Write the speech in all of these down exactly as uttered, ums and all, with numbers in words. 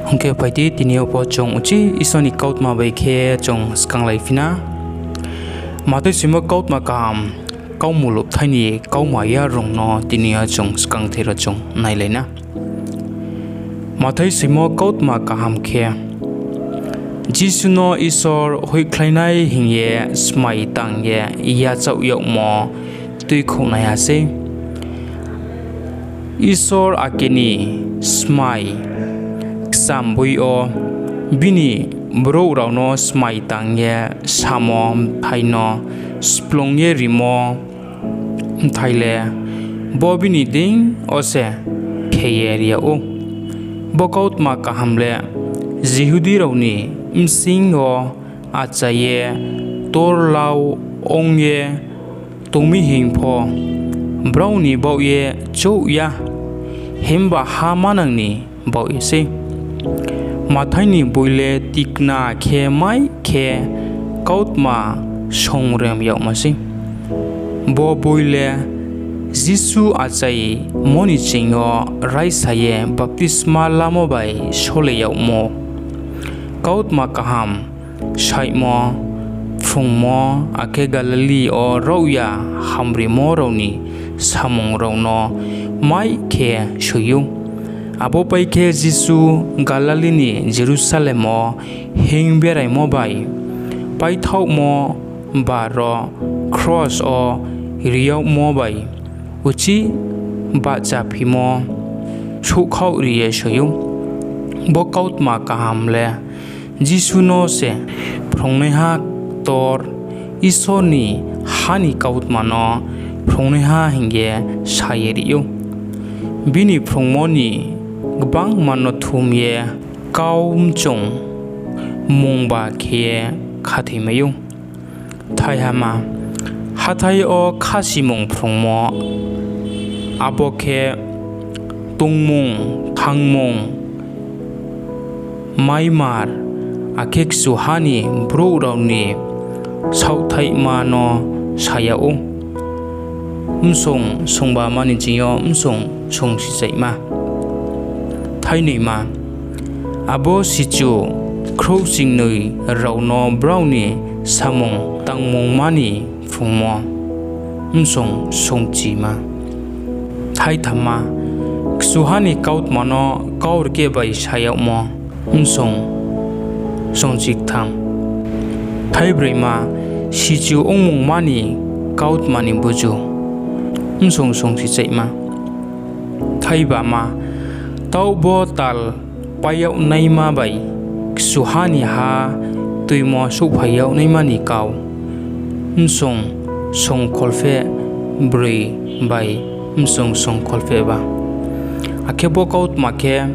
Ong khe phai di, tini yo pho chung uchih Isor ni kautma bai khe chung skanglai phi na. Mathai soimo kautma kaham, kaumulupthai ni kauma yarung no tini yo chung skangther wo chung nailai na. Mathai soimo kautma kaham khe, Jisu no Isor hoihkhlai nai hing ye smai tang ye yachaoh yagmo tuikhouhnaiha sei. Isor ake ni smai kcham boi yo bini brouh rao no smai tang ye samo bthai no splung ye rimo bthai le bo bini deing yo se khe ye ri yag ou. Bo kautma kaham le Jihudi rao ni bsing yo achai ye torlau ong ye tong mi hing pho, brao ni baoh ye chouh ya, himba ha manang ni baoh ye sei. Mathai ni boi le tikna khe mai khe kautma songrem yagmo sei. Bo boi le Jisu achaimo ni ching yo raisa ye baptisma lamo bai sole yagmo, kautma kaham saihmo, phrungmo, akhe Galili yo raohya hamrimo rao ni samung rao no mai khe soi ou. Abo pai khe Jisu Galili ni Jerusalem wo hinng beraimo bai, paithaohmo bar wo kros wo ri yagmo bai uchih bahchaphimo souhkhaohri ye soi ou. Bo kautma kaham le Jisu no se phrungnaiha ktor, Isor ni ha ni kautma no phrungnaiha hing ye sa ye ri ou. Bini phrungmo ni gbangma no thum ye kau mchung mungba khe ye khathoimai ou. Thaihama, hathái yo khasimung phrungmo, abo khe tongmung, thangmung, maimar, akhe kchuha ni brouh rao ni saohthaihma no sa yag ou. Msong songbama ni ching yo msong songsichaihma. Thainoima, abo sichu khrouhchingnoi rao no brao ni samung tangmungma ni phrungmo, msong songchima. Thaithamma, kchuha ni kautma no kaurkeh bai sa yagmo, msong songchiktham. Thaibroima, sichu ongmungma ni kautma ni buzu, msong songsichaihma. Thaibama, taoh bo tal pai yag naima bai kchuha ni ha tuimo souhphai yag naima ni kau, msong songkholpheh broi bai msong songkholpheh ba. Akhe bo kautma khe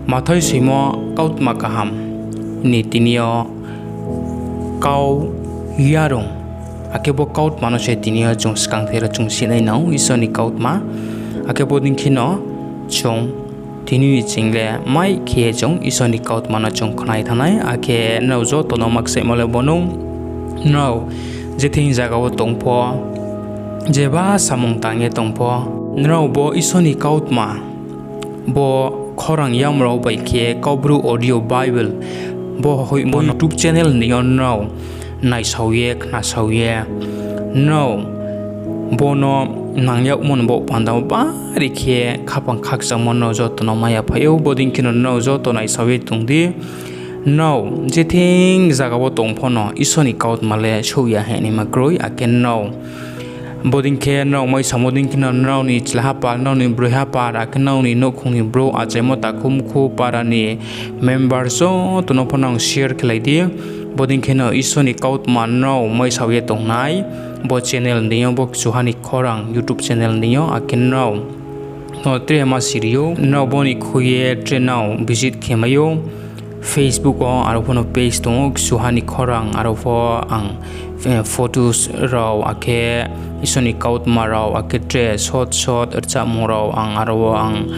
Mathai soimo kautma kaham ni tini yo kau yarung. Akhe bo kautma no se tini yo chung skangther wo chung sinai nang ou, Isor ni kautma. Akhe bodei kheno chung tini ni ching le mai khe ye chung Isor ni kautma no chung khnai thanng nai. Akhe nrao joto no makchaihmo le bo nou, nrao jething zaga wo tong pho, jeba samung tang ye tong pho, nrao bo Isor ni kautma, bo khorang yamrao bai khe Kaubru Audio Bible, bo hoihmo YouTube channel ni yo nrao naisao ye, khnasao ye, nrao bo no nang yagmo ni baoh panda wo bari khe khaphang khakchangmo nrao joto no mai ya phai ou. Bodei kheno nrao joto naisao ye tong di. Nrao jething zaga wo tong pho no Isor ni kautma le souh ya hing naima kroi, akhe nrao bodei khe nrao mai samo dei kheno nrao ni chlaha pal, nrao ni broiha pal, akhe nrao ni nouhkhong ni brouh, achaimo takhu mkhu, para ni member joto no pho nang share khelai di. Bodei kheno Isor ni kautma nrao maisao ye tongnai bo channel ni deing yo, bo Kchuha ni Khorang YouTube channel ni deing yo, akhe nrao no tre ma siri ou, nrao bo ni khui ye tre nrao visit khe mai ou. Facebook wo aro pho no page tong ou, Kchuha ni Khorang, aro pho ang photos rao, akhe Isor ni kautma rao, akhe tre short short rchamung rao ang aro wo ang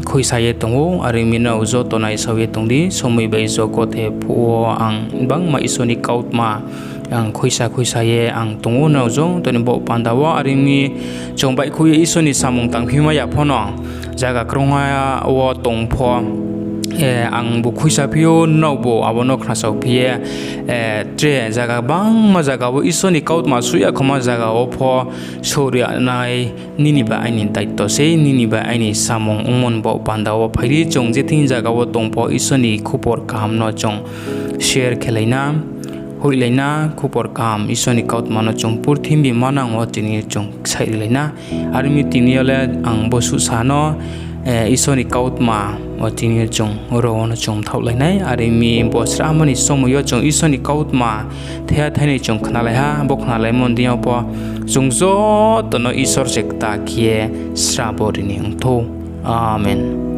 khuisa ye tong ou. Are ong mi nrao joto naisao ye tong di, somoi bai jogothe phuh wo ang bangma Isor ni kautma ang khuisa khuisa ye ang tong ou nrao joto ni baoh panda wo. Are ong mi chung baihkhouh ye Isor ni samung tangphi mai ya pho no, zaga krungha wo tong pho, Angbu khuisa phi ou, nraobu abo no khnasao phi ye, tre zaga bangma zaga wo Isor ni kautma suh ya khoma zaga wo pho souhri nai, nini bai aini daito sei, nini bai aini samung ongmo ni baoh panda wo phai di. Chung je thing zaga wo tong pho Isor ni khupor kaham no chung share khelai na, hoihlai na, khupor kaham Isor ni kautma no chung purthimbi manang wo tini yo chung ksaihrilai na. Are ong mi tini yo le ang bo suhsa no, Isor ni kautma wo tini yo chung ro wo no chung mthaohlai nai. Are ong mi bo srahma ni somoi yo chung Isor ni kautma thaiha thainoi chung khnalai ha, bo khnalaimo ni deing yo pho chung joto no Isor se kta khe ye srabo ri ni ong thou. Amen.